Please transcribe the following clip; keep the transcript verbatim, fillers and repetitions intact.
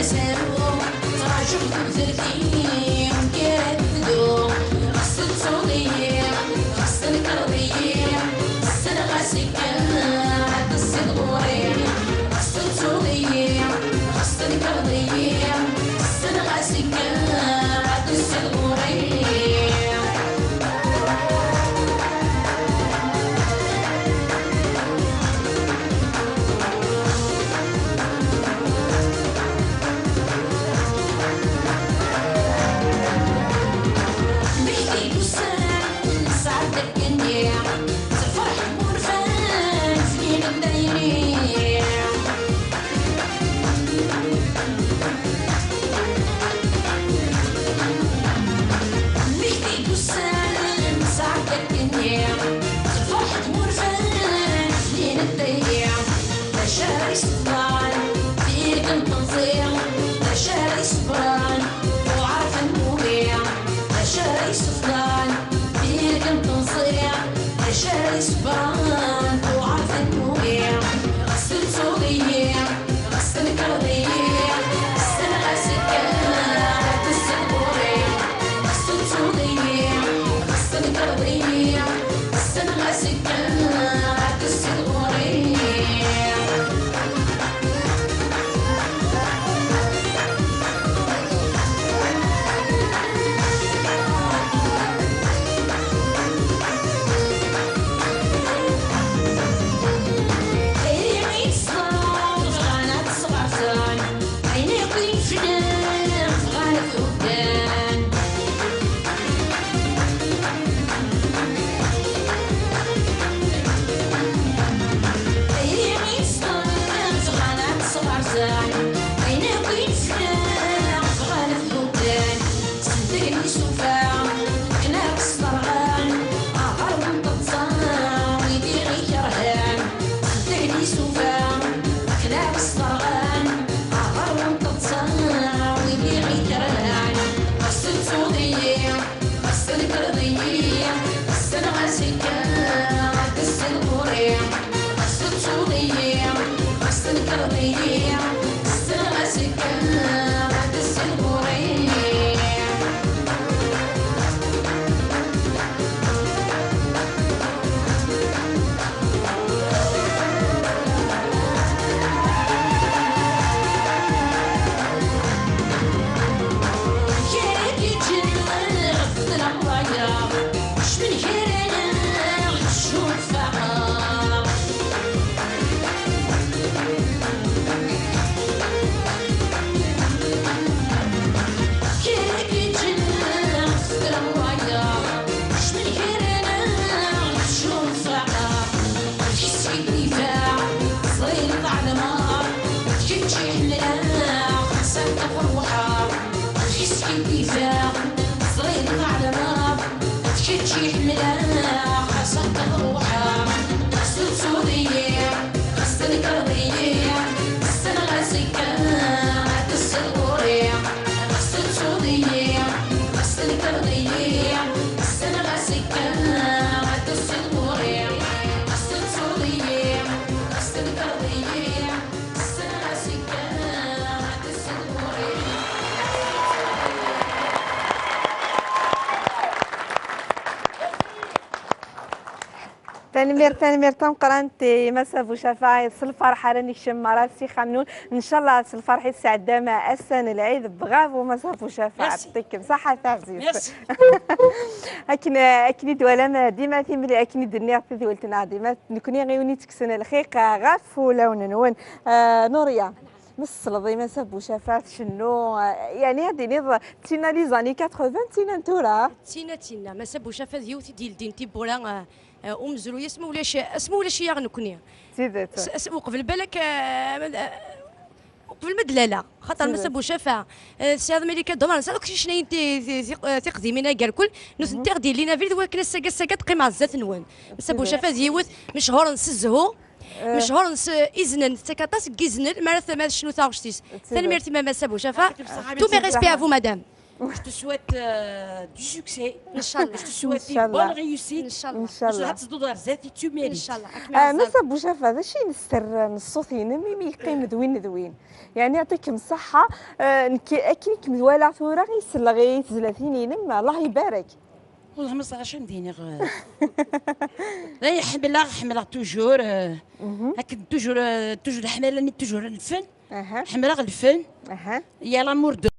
Asaru, ttṛajuɣ tudert-im, kker ad tebdu. Ɣas tettuḍ-iyi, ɣas tenkeṛḍ-iyi, ssneɣ-as i kan ad tessiḍ ɣur-i. Ɣas tettuḍ-iyi, ɣas tenkeṛḍ-iyi, ssneɣ-as i kan ad tessiḍ ɣur-i. Nekk i d-ussan, nesɛedda akken-nni, tefreḥ tmurt, lin ddayya. D acu ara yessebran, tirk n temẓi, d acu ara yessebran, tuɛer tannumi. D acu ara yessebran, tirk n temẓi, d acu ara yessebran, tuɛer tannumi. Ɣas tettuḍ-iyi, ɣas tenkeṛḍ-iyi, ssneɣ-as i kan ad tessiḍ ɣur-i. Ɣas tettuḍ-iyi, ɣas tenkeṛḍ-iyi, ssneɣ-as i kan ad tessiḍ ɣur-i. Tayri i tesleḍ bɣan ad tesɣersen, ayen akk i neflen bɣan ad t-hudden. Tayri i tesleḍ bɣan ad tesɣersen, ayen akk i neflen bɣan ad t-hudden. Sendeg n yisufa, akken ad sderɣen, aɣer n teḍsa, wid i ɣ-ikerhen. Sendeg n yisufa, akken ad sderɣen, aɣer n teḍsa, wid i ɣ-ikerhen. Ɣas tettuḍ-iyi, ɣas tenkeṛḍ-iyi, ssneɣ-as i kan ad tessiḍ ɣur-i. Ɣas tettuḍ-iyi, ɣas tenkeṛḍ-iyi, ssneɣ-as i kan ad tessiḍ ɣur-i. Kra i k-yeǧǧen ɣef tlemḍayeɣ, kecmen kra-nneɣ tcufeɣ. Kra i k-yeǧǧen ɣef tlemḍayeɣ, kecmen kra-nneɣ tcufeɣ. D kečč i d-ifaɣ, ẓriɣ tɛelmeḍ, d kečč i ḥemmleɣ, xas akka ruḥeɣ. D kečč i d-ifaɣ, ẓriɣ tɛelmeḍ, d kečč i ḥemmleɣ, xas akka ruḥeɣ. Ɣas tettuḍ-iyi, ɣas tenkeṛḍ-iyi, ssneɣ-as i kan ad tessiḍ ɣur-i. Ɣas tettuḍ-iyi, ɣas tenkeṛḍ-iyi, ssneɣ-as i kan ad tessiḍ ɣur-i. Ɣas tettuḍ-iyi, ɣas tenkeṛḍ-iyi, ssneɣ-as i kan ad tessiḍ ɣur-i. Tanemmirt, tanemmirt tameqqrant i Mass Abucafa, s lferḥ ara nekcem merra s ixxamen-nwen. Ncallah s lferḥ i tesɛeddam ass-a n lɛid. Bravo Mass Abucafa. Merci. Yeɛṭikem ṣṣeḥḥa taɛzizt. Merci. Akken, akken i d-twalam dima timli, akken i d-nniɣ tadwilt-nneɣ dima, nekni i win ittekksen lxiq ɣef wulawen-nwen. Ah, Nuria, ma tesleḍ i Mass Abucafa tcennu, ah, yeɛni ad d-tiniḍ d tinna les années quatre-vingts, d tinna n tura? Tinna, tinna. Mass Abucafa d yiwet i d-yeldin tiwwura, ah, eh, umezruy, asmi ulac, asmi ulac-iyi nekni. D tidet. S-, s-, uqbel balak, eh, eh, uqbel ma d-laleɣ. Xaṭer Mass Abucafa, eh, tesɛiḍ Malika Dumar, nesɛa akk ticnayin ti-, ti-, ti-, eh, tiqdimin-agi irkul, nutenti i ɣ-d-yellin abrid, wakken ass-agi, ass-agi ad teqqim ɛezzat-nwen. Mass Abucafa d yiwet mechuren s zzhu, mechuren s, eh, iznen, tettak aṭas n yiznen mi ara t-, mi ara tecnu taɣect-is. Tanemmirt i Mass Abucafa. Tous mes respects à vous, madame. Je te souhaite euh, du succès. Inchallah. Je te souhaite une Inchallah. Bonne réussite. Inchallah. Inchallah. Ad tedduḍ ar zdat, tu mérites. Inchallah. Ah, Massa Bujafa, d acu i nesser n ṣṣut-inem imi yeqqim d win d win? Yeɛni, yeɛṭikem ṣṣeḥḥa, ah, nekk akken i kem-walaɣ tura i selleɣ i tezlatin-inem, Allah ibarek. Wellah ma ẓriɣ acu am d-iniɣ. Ay, ḥemmleɣ, ḥemmleɣ toujours. Euh, akken toujours, euh, toujours leḥmala-nni, toujours lfen. Aha, Ḥemmleɣ lfen. Aha. Il y a l'amour de